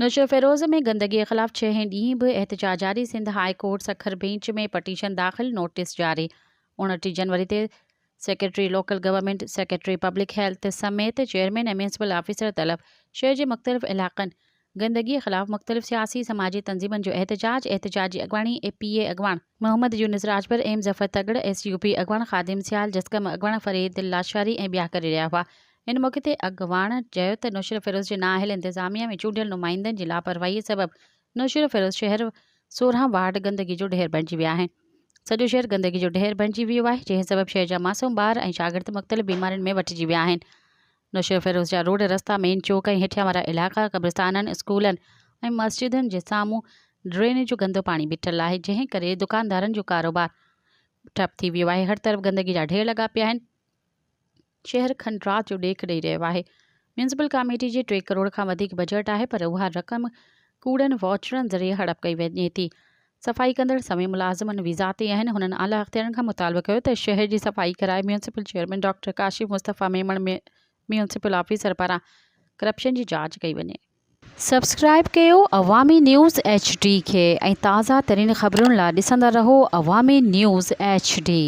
نوشهروفيروز ۾ گندگي خلاف ڇهين ڏينهن به احتجاج جاري، Sindh high court Sukkur bench ۾ petition داخل، نوٽيس جاري، 29 جنوري تي secretary local government, secretary public health سميت چيئرمين ۽ ميونسپل آفيسر طلب، شهر جي مختلف علائقن گندگي خلاف مختلف سياسي سماجي تنظيمن جو احتجاج، احتجاج جي اڳواڻي اي پي اي اڳواڻ Muhammad Younis Rajpar, M Zafar Tagar, S U P اڳواڻ خادم سيال، جسقم اڳواڻ فريد لاشاري ۽ ٻيا ڪري رهيا هئا. ان موقعي تي اڳواڻ چيو ته نوشهروفيروز جي نااهل انتظاميا ۾ چونڊيل نمائندن جي لاپرواهي سبب نوشهروفيروز شهر 16 وارڊ گندگي جو ڍير بڻجي ويا آهن. سڄو شهر گندگي جو ڍير بڻجي ويو آهي جنهن سبب شهر جا معصوم ٻار ۽ شاگرد مختلف بيمارين ۾ وٺجي ويا آهن. نوشهروفيروز جا روڊ رستا مين چوڪ ۽ هيٺيان وارا علائقا قبرستانن، اسڪولن ۽ مسجدن جي سامهون ڊرينيج جو گندو پاڻي بيٺل آهي جنهن ڪري دڪاندارن جو ڪاروبار ٺپ ٿي ويو آهي هر طرف گندگي جا ڍير لڳا پيا آهن. شهر کنڊرات جو ڏيک ڏئي رهيو آهي. ميونسپل ڪاميٽي جي ٽي ڪروڙ کان وڌيڪ بجيٽ آهي پر اها رقم ڪوڙن واچرن ذريعي هڙپ ڪئي وڃي ٿي. صفائي ڪندڙ سوين ملازمن ويزا تي آهن. هنن اعليٰ اختيارين کان مطالبو ڪيو ته شهر جي صفائي ڪرائي municipal chairman doctor Kashif Mustafa Memon municipal officer پاران ڪرپشن جي جاچ ڪئي وڃي. سبسڪرائيب ڪيو عوامي نيوز ايڇ ڊي کي ۽ تازه ترين خبرن لا ڏسندا رهو عوامي نيوز ايڇ ڊي.